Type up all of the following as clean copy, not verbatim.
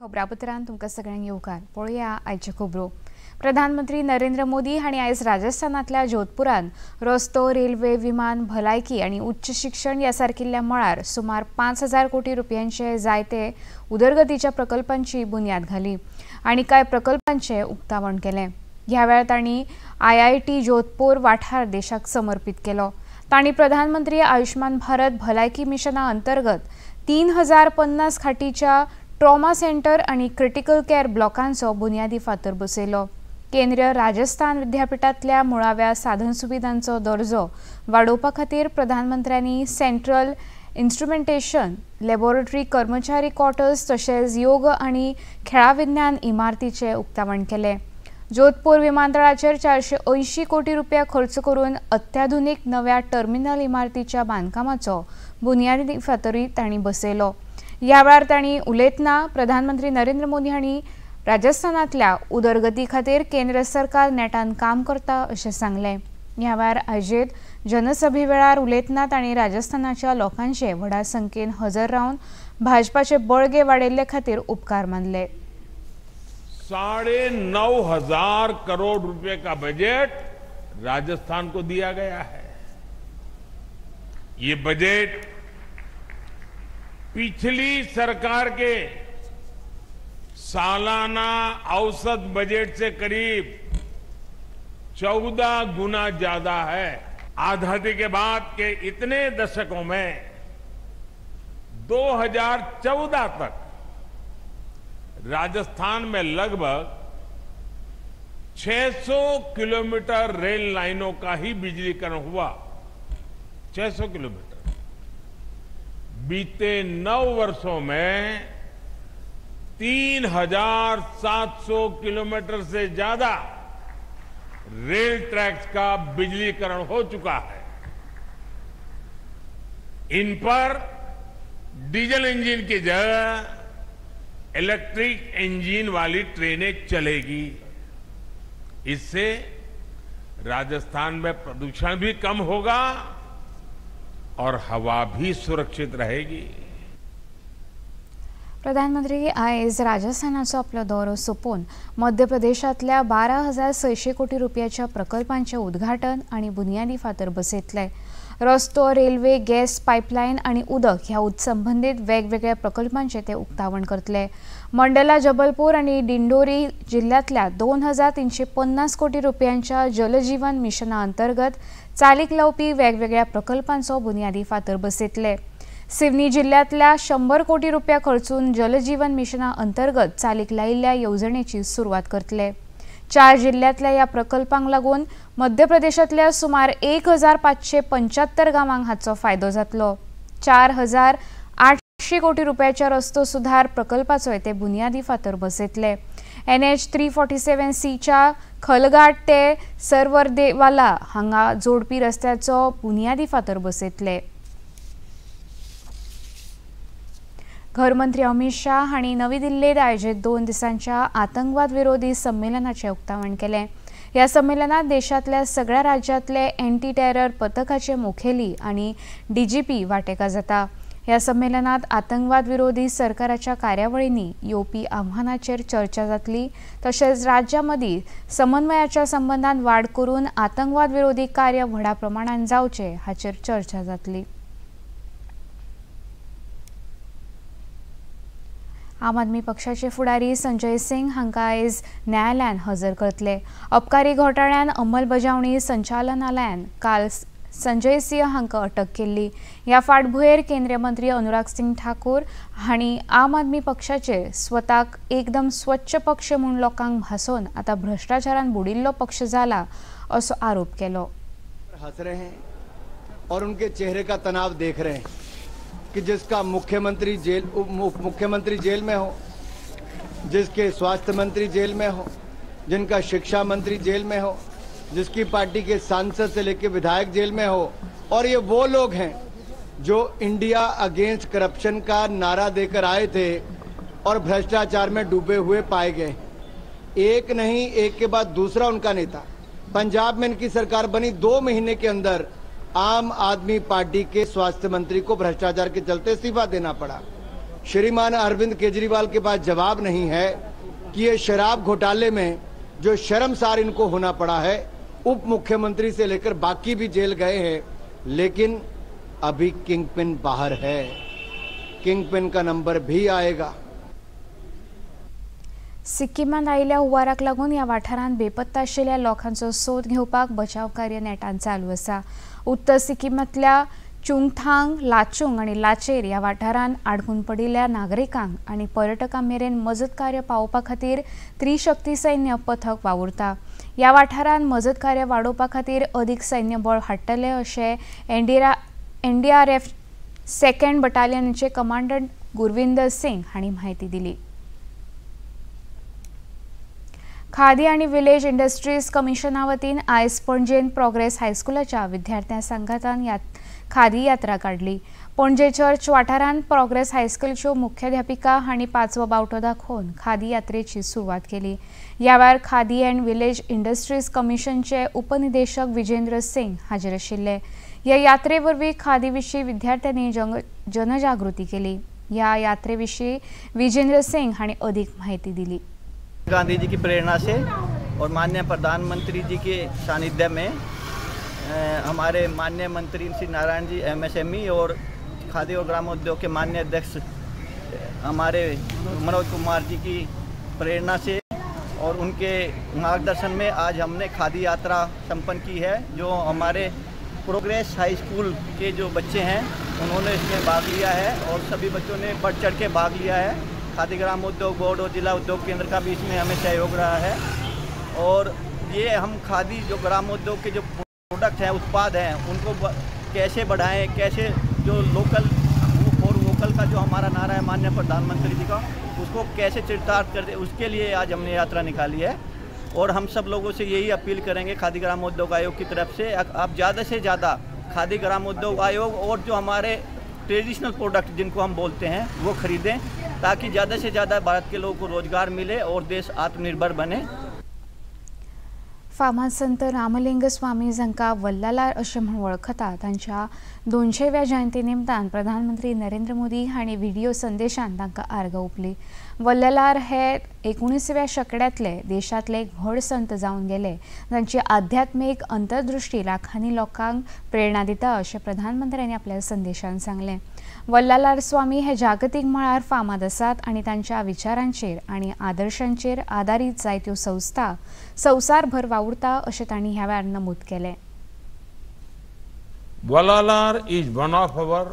खबरापत्रांत तुमकां सगळ्यांक येवकार. पळोवया आयच्यो खबरो. प्रधानमंत्री नरेंद्र मोदी हांणी आयज राजस्थानांतल्या जोधपुरांत रस्तो, रेल्वे, विमान, भलायकी आनी उच्च शिक्षण ह्या सारकिल्ल्या मळार सुमार 5,000 कोटी रुपयांचे जायते उदरगतीच्या प्रकल्पांची बुन्याद घाली आनी कांय प्रकल्पांचें उक्तावण केलें. ह्या वेळार तांणी IIT Jodhpur वाठार देशाक समर्पित केलो. तांणी प्रधानमंत्री आयुष्मान भारत भलायकी मिशना अंतर्गत 3,050 खाटीच्या ट्रॉमा सेंटर आणि क्रिटिकल केअर ब्लॉकांचो बुनियादी फातर बसयलो. केंद्रीय राजस्थान विद्यापीठांतल्या मुळाव्या साधनसुविधांचो दर्जो वाडोवपा खातीर प्रधानमंत्र्यांनी सेंट्रल इन्स्ट्रुमेंटेशन लॅबोरेटरी, कर्मचारी क्वॉर्टर्स तशेंच योग आनी खेळा विज्ञान इमारतीचें उक्तावण केलें. जोधपूर विमानतळाचेर 480 कोटी रुपया खर्च करून अत्याधुनीक नव्या टर्मिनल इमारतीच्या बांदकामाचो बुनियादी फातरूय तांणी बसयलो. ह्या वेळार तांणी उलयतना प्रधानमंत्री नरेंद्र मोदी हांणी राजस्थानांतल्या उदरगती खातीर केंद्र सरकार नेटान काम करता अशें सांगलें. ह्या वेळार आयोजीत जनसभे वेळार उलयतना तांणी राजस्थानाच्या लोकांचे व्हडा संख्येन हजर रावन भाजपाचे बळगे वाडयल्ले खातीर उपकार मानले. 9,500 करोड़ रुपए का बजट राजस्थान को दिया गया है. ये बजट पिछली सरकार के सालाना औसत बजट से करीब 14 गुना ज्यादा है. आजादी के बाद के इतने दशकों में 2014 तक राजस्थान में लगभग 600 किलोमीटर रेल लाइनों का ही बिजलीकरण हुआ. 600 किलोमीटर. बीते 9 वर्षों में 3,700 किलोमीटर से ज्यादा रेल ट्रैक्स का बिजलीकरण हो चुका है. इन पर डीजल इंजन की जगह इलेक्ट्रिक इंजन वाली ट्रेनें चलेगी. इससे राजस्थान में प्रदूषण भी कम होगा और हवा भी सुरक्षित रहेगी. प्रधानमंत्री आयज राजस्थानाचो आपलो दौरो सोंपोवन मध्य प्रदेशांतल्या 12,600 कोटी रुपयाच्या प्रकल्पांचें उद्घाटन आनी बुनियादी फातर बसयतले. रस्तो, रेल्वे, गॅस पायपलायन आनी उदक ह्या संबंदीत वेगवेगळ्या प्रकल्पांचें ते उक्तावण करतले. मंडला, जबलपूर आनी डिंडोरी जिल्ल्यांतल्या 2,350 कोटी रुपयांच्या जलजीवन मिशना अंतर्गत चालीक लावपी वेगवेगळ्या प्रकल्पांचो बुनियादी फातर बसयतले. सिवनी जिल्ल्यांतल्या 100 कोटी रुपया खर्चून जलजीवन मिशना अंतर्गत चालीक लायिल्ल्या येवजणेची सुरवात करतले. 4 जिल्ल्यांतल्या ह्या प्रकल्पांक लागून मध्य प्रदेशांतल्या सुमार 1,575 गांवांक हाचो फायदो जातलो. 4,800 कोटी रुपयाच्या रस्तो सुधार प्रकल्पाचोय ते बुनियादी फातर बसयतले. NH 347C च्या खलघाट ते सरवरदेवाला हांगा जोडपी रस्त्याचो बुनियादी फातर बसयतले. घरमंत्री अमित शाह हांणी नवी दिल्लीत आयोजीत 2 दिसांच्या आतंकवाद विरोधी संमेलनाचें उक्तावण केलें. ह्या संमेलनात देशांतल्या सगळ्या राज्यांतले एंटी टेरर पथकाचे मुखेली आनी DGP वांटेकार जाता. ह्या संमेलनात आतंकवाद विरोधी सरकाराच्या कार्यावळींनी येवपी आव्हानाचेर चर्चा जातली. तशेंच राज्यां मदीं समन्वयाच्या संबंदान वाड करून आतंकवाद विरोधी कार्य व्हडा प्रमाणान जावचें हाचेर चर्चा जातली. आम आदमी पक्षाचे फुडारी संजय सिंग हांकां आयज न्यायालयान हजर करतले. अबकारी घोटाळ्यान अंमलबजावणी संचालनालयान काल संजय सिंह हांकां अटक केल्ली. ह्या फाटभुंयेर केंद्रीय मंत्री अनुराग सिंग ठाकूर हांणी आम आदमी पक्षाचे स्वताक एकदम स्वच्छ पक्ष म्हूण लोकांक भासोवन आतां भ्रष्टाचारान बुडिल्लो पक्ष जाला असो आरोप केलो. हंस रहे हैं और उनके चेहरे का तनाव देख रहे हैं कि जिसका मुख्यमंत्री जेल, उप मुख्यमंत्री जेल में हो, जिसके स्वास्थ्य मंत्री जेल में हो, जिनका शिक्षा मंत्री जेल में हो, जिसकी पार्टी के सांसद से लेकर विधायक जेल में हो, और ये वो लोग हैं जो इंडिया अगेंस्ट करप्शन का नारा देकर आए थे और भ्रष्टाचार में डूबे हुए पाए गए। एक नहीं, एक के बाद दूसरा उनका नेता। पंजाब में इनकी सरकार बनी, 2 महीने के अंदर आम आदमी पार्टी के स्वास्थ्य मंत्री को भ्रष्टाचार के चलते इस्तीफा देना पड़ा। श्रीमान अरविंद केजरीवाल के पास जवाब नहीं है कि ये शराब घोटाले में जो शर्मसार इनको होना पड़ा है, उप मुख्यमंत्री से लेकर बाकी भी जेल गए हैं, लेकिन अभी किंग पिन बाहर है, किंग पिन का नंबर भी आएगा। सिक्किमांत आयिल्ल्या हुंवाराक लागून ह्या वाठारांत बेपत्ता आशिल्ल्या लोकांचो सोद घेवपाक बचाव कार्य नेटान चालू आसा। उत्तर सिक्किमांतल्या चुंगथांग, लाचुंग आनी लाचेर ह्या वाठारांत आडकून पडिल्ल्या नागरिकांक आनी पर्यटकां मेरेन मजत कार्य पावोवपा खातीर त्रिशक्ती सैन्य पथक वावुरता। ह्या वाठारांत मजत कार्य वाडोवपा खातीर अदीक सैन्य बळ हाडटले अशें एनडीआरएफ सेकंड बटालियनाचे कमांडंट गुरविंदर सिंग हांणी म्हायती दिली। खादी आनी विलेज इंडस्ट्रीज कमिशना वतीन आयज पणजेन प्रोग्रेस हायस्कुलाच्या विद्यार्थ्यां सांगातान खादी यात्रा काडली। पणजे चर्च वाठारांत प्रोग्रेस हायस्कुलच्यो मुख्याध्यापिका हांणी पांचवो बावटो दाखोवन खादी यात्रेची सुरवात केली। ह्या वेळार खादी अँड विलेज इंडस्ट्रीज कमिशनचे उपनिदेशक विजेंद्र सिंग हाजीर आशिल्ले। ह्या यात्रे वरवीं खादी विशीं विद्यार्थ्यांनी जनजागृती केली। ह्या यात्रे विशीं विजेंद्र सिंग हांणी अदीक म्हायती दिली। गांधी जी की प्रेरणा से और माननीय प्रधानमंत्री जी के सानिध्य में हमारे माननीय मंत्री श्री नारायण जी एमएसएमई और खादी और ग्रामोद्योग के माननीय अध्यक्ष हमारे मनोज कुमार जी की प्रेरणा से और उनके मार्गदर्शन में आज हमने खादी यात्रा संपन्न की है। जो हमारे प्रोग्रेस हाई स्कूल के जो बच्चे हैं उन्होंने इसमें भाग लिया है और सभी बच्चों ने बढ़ चढ़ के भाग लिया है। खादी ग्राम उद्योग बोर्ड और जिला उद्योग केंद्र का भी इसमें हमें सहयोग रहा है और ये हम खादी जो ग्राम उद्योग के जो प्रोडक्ट हैं, उत्पाद हैं, उनको कैसे बढ़ाएं, कैसे जो लोकल और वोकल का जो हमारा नारा है माननीय प्रधानमंत्री जी का, उसको कैसे चरितार्थ कर दे, उसके लिए आज हमने यात्रा निकाली है। और हम सब लोगों से यही अपील करेंगे खादी ग्राम उद्योग आयोग की तरफ से, आप ज़्यादा से ज़्यादा खादी ग्राम उद्योग आयोग और जो हमारे ट्रेडिशनल प्रोडक्ट जिनको हम बोलते हैं वो खरीदें, ताकि ज़्यादा से ज़्यादा भारत के लोगों को रोजगार मिले और देश आत्मनिर्भर बने। फामाद संत रामलिंग स्वामी जांकां वल्लालार अशें म्हूण वळखता तांच्या 200व्या जयंती निमतान प्रधानमंत्री नरेंद्र मोदी हांणी व्हिडिओ संदेशान तांकां आर्गां ओंपली। वल्लालार हे 19व्या शेंकड्यांतले देशांतले एक व्हड संत जावन गेले, तांची आध्यात्मीक अंतर्दृष्टी लाखांनी लोकांक प्रेरणा दिता अशें प्रधानमंत्र्यांनी आपल्या संदेशान सांगलें। वल्लालार स्वामी हे जागतीक मळार फामाद आसात आनी तांच्या विचारांचेर आनी आदर्शांचेर आदारीत जायत्यो संस्था संवसारभर वावुरता अशें तांणी ह्या वेळार नमूद केलें। Vallalar is one of our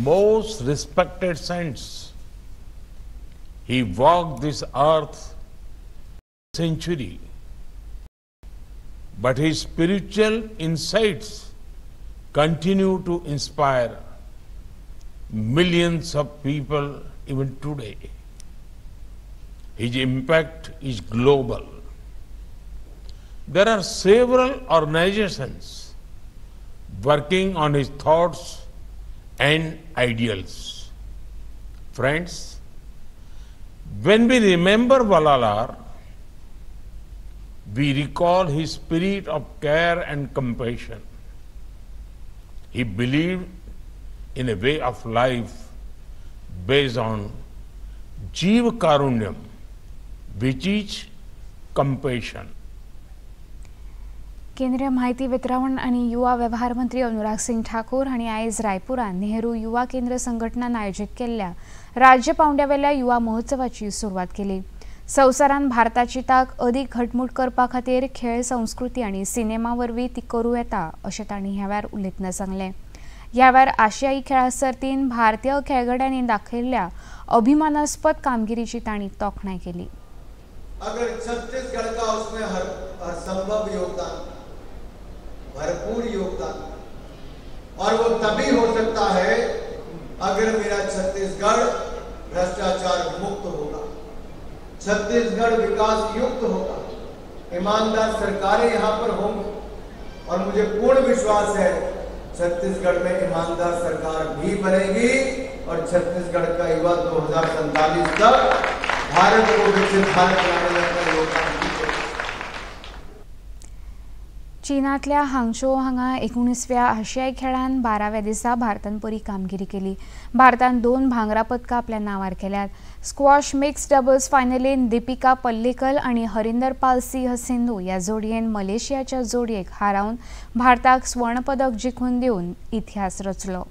most respected saints. He walked this earth century, but his spiritual insights continue to inspire millions of people even today. His impact is global. There are several organizations working on his thoughts and ideals. Friends, when we remember Vallalar, we recall his spirit of care and compassion. He believed in a way of life based on Jeev Karunyam, which is compassion. केंद्रीय माहिती वितरावण आनी युवा वेव्हार मंत्री अनुराग सिंग ठाकूर हांणी आयज रायपुरांत नेहरू युवा केंद्र संघटनान आयोजीत केल्ल्या राज्य पावंड्यावेल्या युवा महोत्सवाची सुरवात केली। संवसारान भारताची ताक अदीक घटमूट करपा खातीर खेळ संस्कृती आनी सिनेमा वरवीं ती करूं येता अशें तांणी ह्या वेळार उलयतना सांगलें। ह्या वेळार आशियाई खेळां सर्तीन भारतीय खेळगड्यांनी दाखयल्ल्या अभिमानास्पद कामगिरीची तांणी तोखणाय केली। अगर छत्तीसगढ़ का उसमें हर संभव योगदान, भरपूर योगदान, और वो तभी हो सकता है अगर मेरा छत्तीसगढ़ भ्रष्टाचार मुक्त होगा, छत्तीसगढ़ विकास युक्त होगा, ईमानदार सरकारें यहाँ पर होंगी। और मुझे पूर्ण विश्वास है छत्तीसगढ़ में ईमानदार सरकार भी बनेगी और छत्तीसगढ़ का युवा 2047 तक भारत को विकसित भारत बनाने में अपना योगदान। चीनांतल्या हांगशो हांगा 19व्या आशियाई खेळान 12व्या दिसा भारतान बरी कामगिरी केली. भारतान 2 भांगरा पदकां आपल्या नांवार केल्यात. स्क्वॉश मिक्स डबल्स फायनलीन दीपिका पल्लिकल आनी हरिंदरपाल सिंह सिंधू ह्या जोडयेन मलेशियाच्या जोडयेक हारावन भारताक स्वर्ण पदक जिखून दिवन इतिहास रचलो.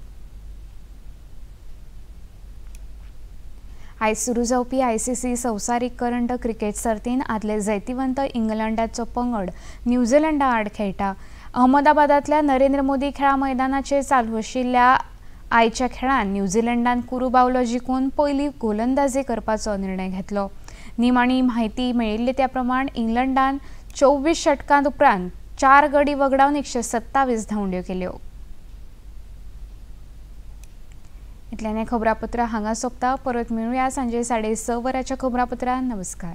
आयज सुरू जावपी आयसीसी संवसारीक करंड क्रिकेट सर्तीन आदले जैतिवंत इंग्लंडाचो पंगड न्यूझीलंडा आड खेळटा. अहमदाबादांतल्या नरेंद्र मोदी खेळा मैदानाचेर चालू आशिल्ल्या आयच्या खेळान न्यूझीलंडान कुरू बावलो जिखून पयली गोलंदाजी करपाचो निर्णय घेतलो. निमाणी म्हायती मेळिल्ली त्या प्रमाण इंग्लंडान 24 षटकां उपरांत 4 गडी वगडावन 127 धांवड्यो केल्यो. इतल्यान खबरापत्र हांगा सोंपता. परत मेळुया सांजे 6:30 वरांच्या खबरापत्रान. नमस्कार.